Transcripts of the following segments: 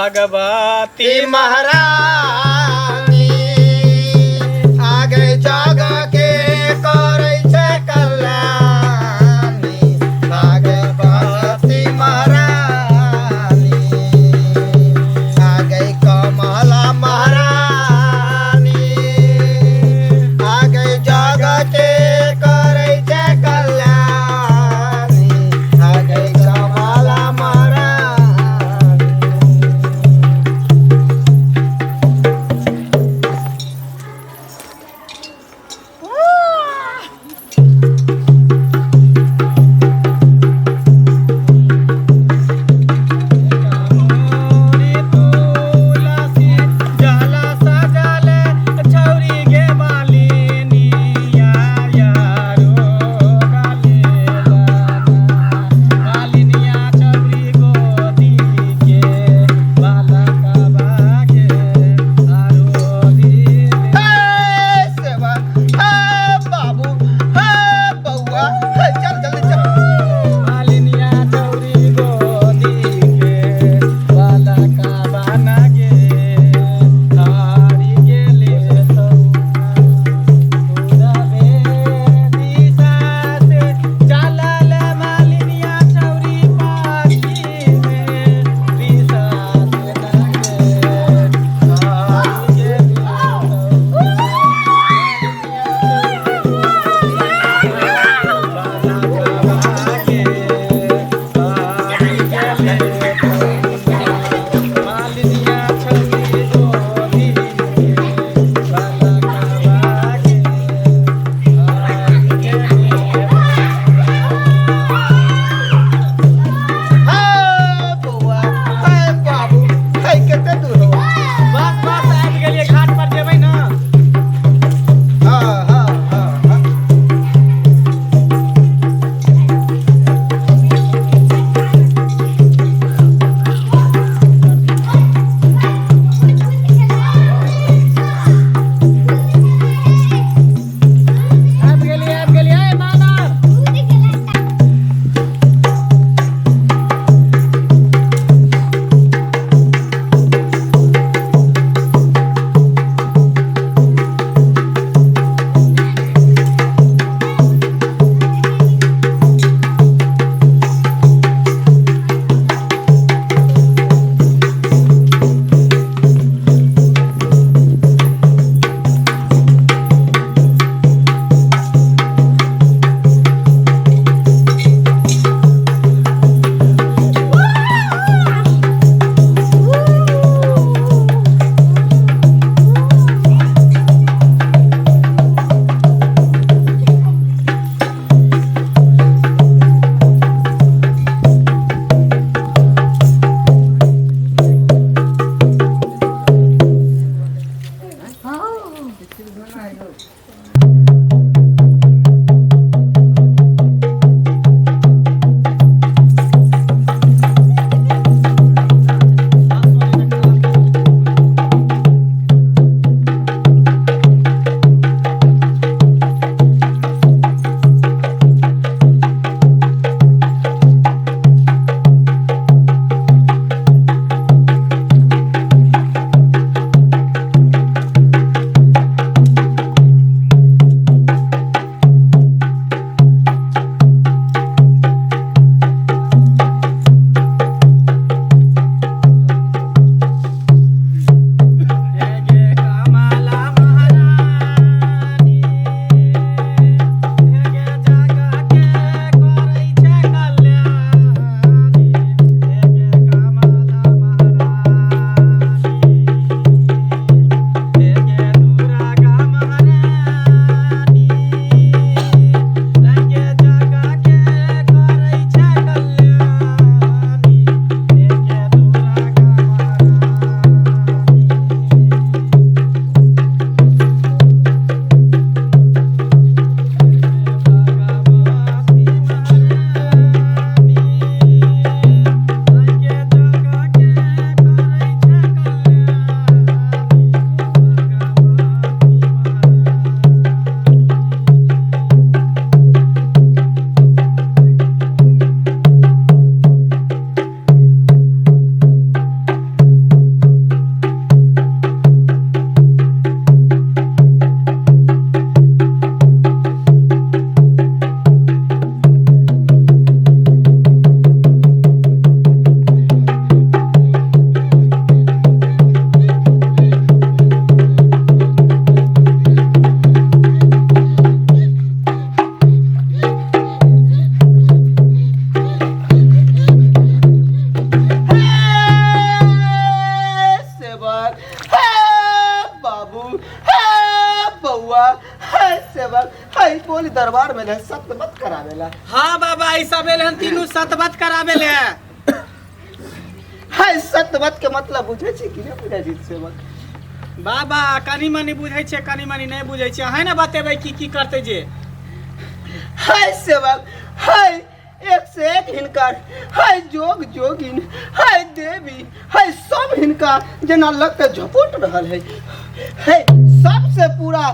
भगवती महारानी आगे जग के करै छै कल्याणी, भगवती महारानी आगे कमला महारानी, आगे जग के करै छै कल्याणी, आगे कमला महारानी। दरबार में रहे सतबत करावेला। हाँ बाबा, ई सब एल हन तीनू सतबत करावे ले। हाय, सतबत के मतलब बुझै छी कि नहि बुझै छी सेवक? बाबा, कनि मनि बुझै छियै, कनि मनि नहि बुझै छियै। अहें ने बतेबै की की करतै जे। हाय सेवक, हाय एक से एक हिनकर, हाय जोग जोगिन, हाय देवी, हाय सब हिनका जेना लगते झपोट रहल है। है सबसे पूरा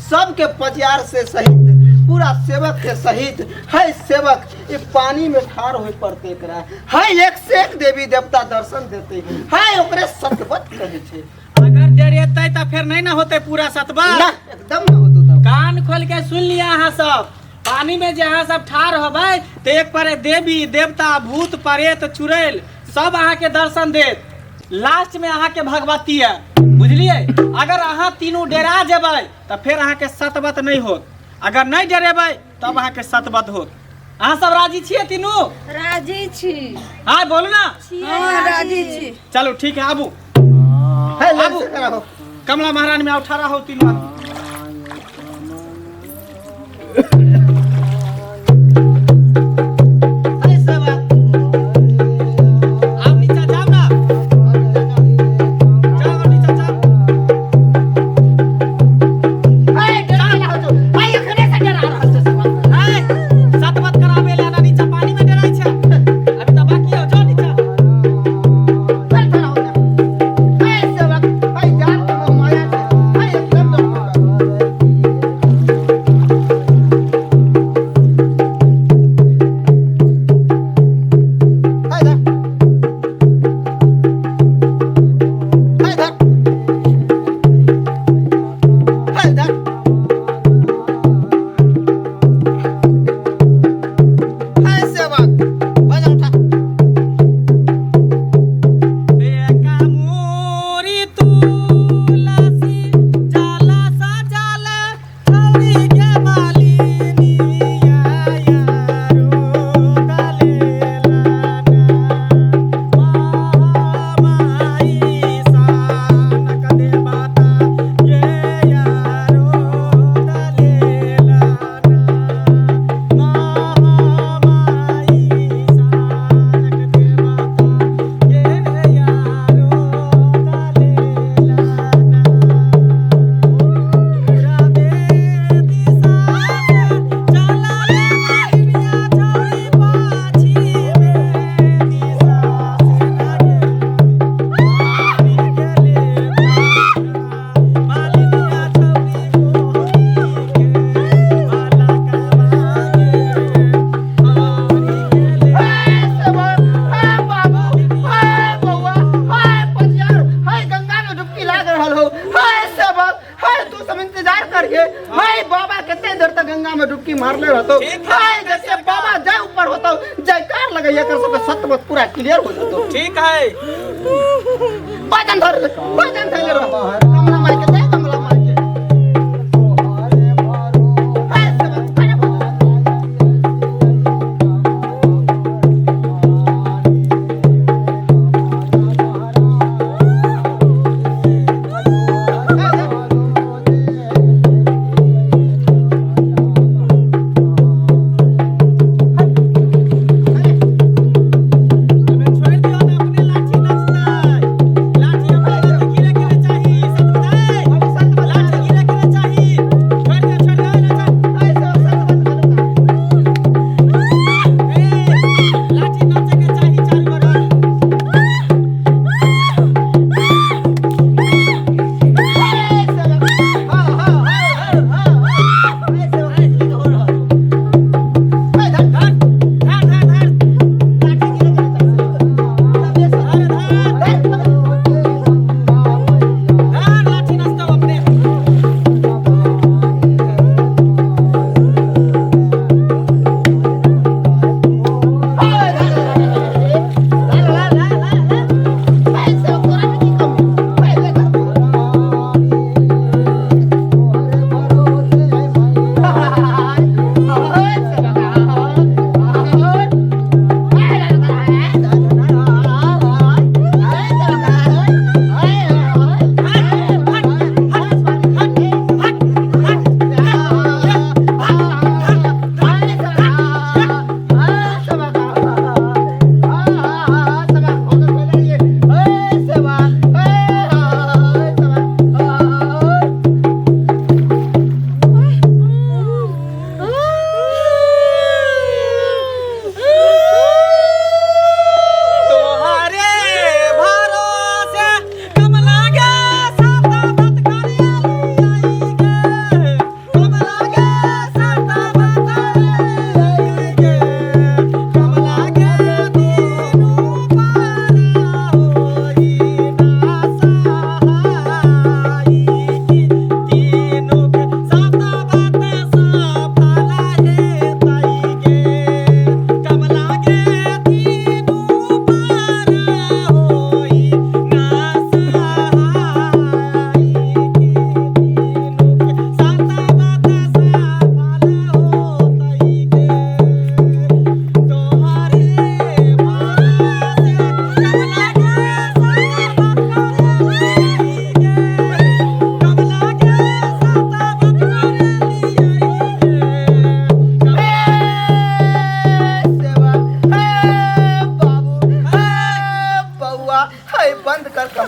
सबके पजियार से सहित पूरा सेवक के सहित है सेवक, ये पानी में ठार होए पड़ते एकरा। है एक से एक देवी देवता दर्शन देते है, ओकरे सतवत कहै छै। अगर डरेतै तऽ फेर नहि ने होतै पूरा सतबत। ना, एकदम ना होतो तब। कान खोल के सुन लिया अहाँ सब, पानी में जे अहाँ सब ठाढ़ होबै तऽ एक पर देवी देवता भूत प्रेत चुड़ैल सब अहाँके दर्शन देत। लास्ट में अहाँके भगवती है, बुझलियै? अगर अहाँ तीनू डेरा जेबै तऽ फेर अहाँके सतबत नहि होत। अगर नहि डरेबै तब अहाँके सतबत होत। अहाँ सब राजी छियै तीनू? राजी छी। हाँ, बोलू ना। हाँ, राजी छी। चलू ठीक है, आबू। है, लाइन आबू। से कराहो। कमला महारानी में आओ, ठाड़ा हो तीनू आदमी। है सेवक। आप नीचा जाओ ना, जाओ नीचा जाओ। है, डरा रहल छौ। है, एखने से डरा रहल छौ सेवक। ए, सतबत कराबे ले ना नीचा पानी में डराइ छै? अभी तऽ बाकी हो, जाओ नीचा। चल खड़ा हो जा। है सेवक, है जान के मोह माया छै। है एकदम डर चुकल। है धर। है धर। है धर। है सेवक, बजा उठा। बेका मोरी तुलसी जाला सा जाला छौरी के मालिनी यारो दलेला माई सानक देवता ये यारो दलेला माई सानक देवता ये यारो दलेला पूरा बेदिशा से चला रे मालिनिया छौरी पाछी में दिशा से लगे पानी गेले मालिनिया छौरी मोहनी के बाला कमागे पानी गेले। है सेवक, है बाबू, है बौआ, है पजियार, है गंगा में डुबकी लाग रहल हो। है सेवक, है तू सब इंतजार करिए। है बाबा कते देर तक गंगा में डुबकी मारले रहतो। ठीक है, है जैसे बाबा जय ऊपर होतो जयकार लगैया कर सबके सतबत पूरा क्लियर हो जतो। ठीक है। भजन धर ले, भजन धर ले रहो। कमला माई के जय, कमला माई के। है सेवक, है बाबू। है धर। अबे छोड़ि दियौ ने, अपने लाठी नचतै। लाठी अपने लग गिरे गिरे चाही, सतबत है।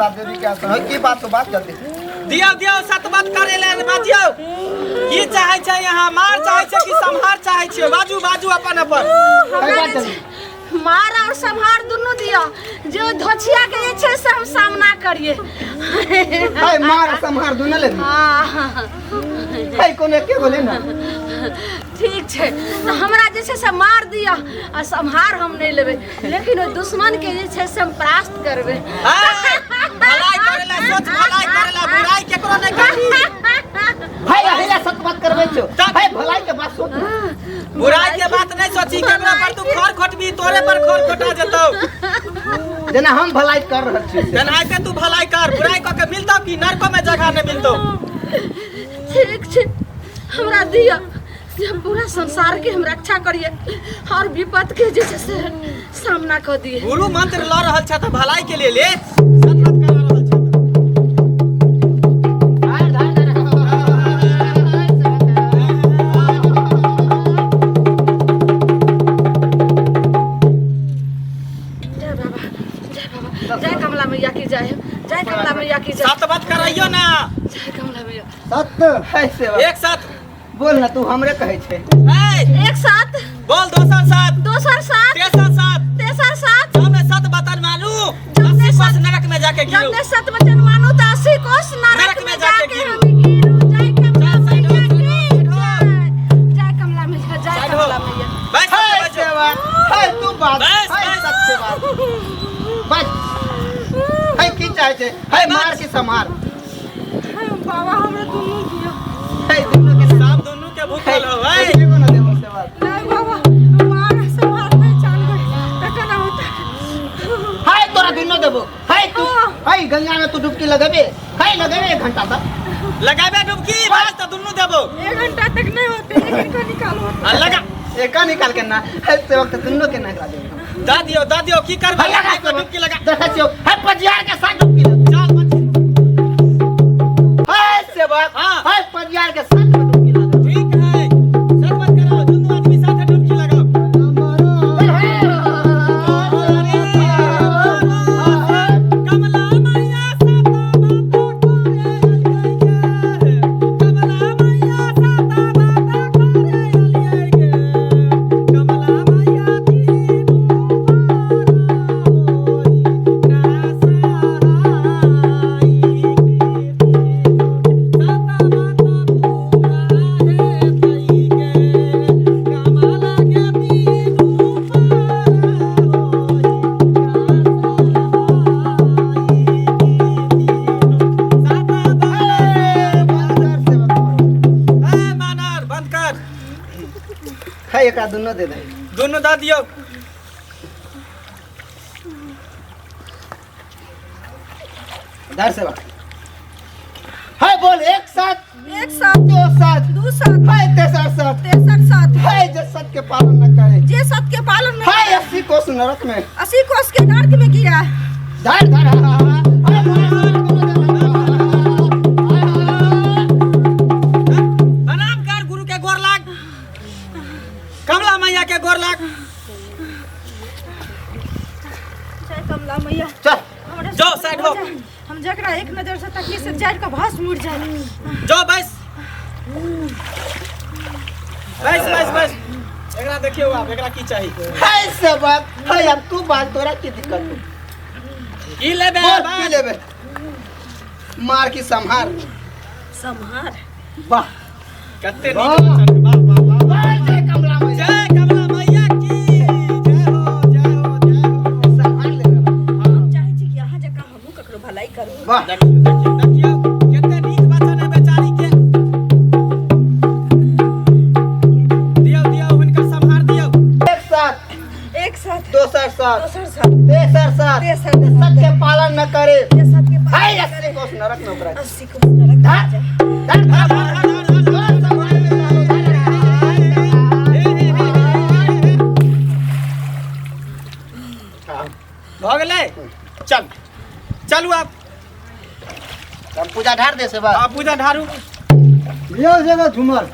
कमला देवी के आसन है की बात तो बात जल्दी दियौ दियौ सत बात करे ले बाजियौ की चाहै छै अहाँ मार चाहै छै कि सम्हार चाहै छियै बाजू बाजू अपन अपन हमरा जे छै, मार और सम्हार दुनू दिअ जे धोछिया के जे छै से हम सामना करिए है मार सम्हार दुनू ले हाँ है कोनो एके गोले ना ठीक छै तऽ हमरा जे छै से मार दिअ आ सम्हार हम नहि लेबै लेकिन ओहि दुश्मन के जे छै से हम परास्त करबै ऐ, भलाई करे ला सोच भलाई करे ला बुराई केकरो नहीं करी भाई अहिला सत बात करबै छौ भाई भलाई के बात सोच ना। बुराई के बात नहीं सोची केकरो पर तू खर खोटबी तोरे पर खर खोटा जेतौ जेना हम भलाई कर रहल छी से। तेनाहिते तू भलाई कर बुराई कऽ के मिलतौ कि नरको में जगह नहीं मिलतौ ठीक छै हमरा दिअ जे हम पूरा संसार के हम रक्षा करिए और विपद के जे छै से सामना कऽ दिए गुरु मंत्र लऽ रहल छ तऽ भलाई के लिए ले सतमत करा रहल छ जय बाबा जय बाबा जय कमला मैया की जय जय कमला मैया की जय सतमत कराइयो ना जय कमला मैया सत्य है सेवा एक साथ बोल ना तू हमरे कहै छै ए, एक साथ बोल दोसर साथ दोसर साथ तेसर साथ तेसर साथ जब सत बतन मानू जब 80 कोस नरक में जाके गिरू जब ने सत वचन मानू तो 80 कोस नरक में जाके हम गिरू जय कमला चल, मैया साइड हो, की साइड हो। जय जय कमला मैया जय साइड हो। कमला मैया बस है बस सेवा है तू बात बस, है बस। सत्य बात बस है की चाहे छै है मार के समार बाबा हमरा दुनू दियो है दुनू के सब दुनू के भूखल हो है एगो ना देबो सेवा नहीं बाबा मार समार नहीं चाल गई तखन होता है तोरा दुनू देबो है तू है गंगा में तू डुबकी लगेबे है लगेबे एक घंटा तक लगाबे डुबकी बस तो दुनू देबो एक घंटा तक नहीं होते एक घंटा निकालो आ लगा एका निकाल के ना है सेवक तो दुनू के ना करा देबो दा दियो दा दियो की करबै है लगा एक डुबकी लगा देखै छियौ है पजियार के साथ डुबकी लगा चल बच। है सेवक हाँ। है पजियार के साथ डुबकी लगा ठीक है सब मत कराओ दुनू आदमी साथे डुबकी लगाओ कमला मैया साता बाता करे अलियै गे कमला मैया साता बाता करे अलियै गे कमला मैया तीनू पारा होई ना सहाई साता बाता पूरा हेतै गे कमला के तीनू पारा होई बंद कर है एकरा दुनू दे दे दुनू दऽ दियौ धर सेवक है बोल एक साथ एक साथ दो साथ दू साथ है तेसर साथ तेसर साथ है जे सत्य के पालन न करे जे सत के पालन नहीं है 80 कोस नरक में 80 कोस के नर्क में गिरा धर धर हा, हा, हा। है, प्रणाम कर गुरु के गोर लाग कमला मैया के गोर लाग जय कमला मैया चल हमरा जाओ, साइड हो। हम जकरा एक नजर से तकिए से जड़ के भस्म उड़ जाए जो बस बस बस बस एकरा देखियौ आब एकरा की चाही है सेवक है अब तू बात तोरा की दिक्कत हो की लेबे बोल बाज? की लेबे मार की संहार संहार वाह कते नीक वाह। वचन वाह वाह वाह वाह। जय कमला मैया जय कमला मैया की जय हो जय हो जय हो संहार लेबे हम चाहै छी कि अहाँ जकाँ हमहूँ ककरो भलाई करू वाह देखियौ देखियौ देखियौ कते नीक वचन है बेचारी के दियौ दियौ हुनकर सम्हार दियौ एक साथ एक साथ दोसर साथ दोसर साथ तेसर साथ तेसर साथ। सत्य पालन न करे जे सत्य के हाय पालन 80 कोस नरक में ओकरा 80 कोस नरक में धर जाए। धर धर धर धर संहार में भऽ गेलै चल चलू आब हम पूजा ढार दे से बा आ पूजा ढारू लियो जगह झूमर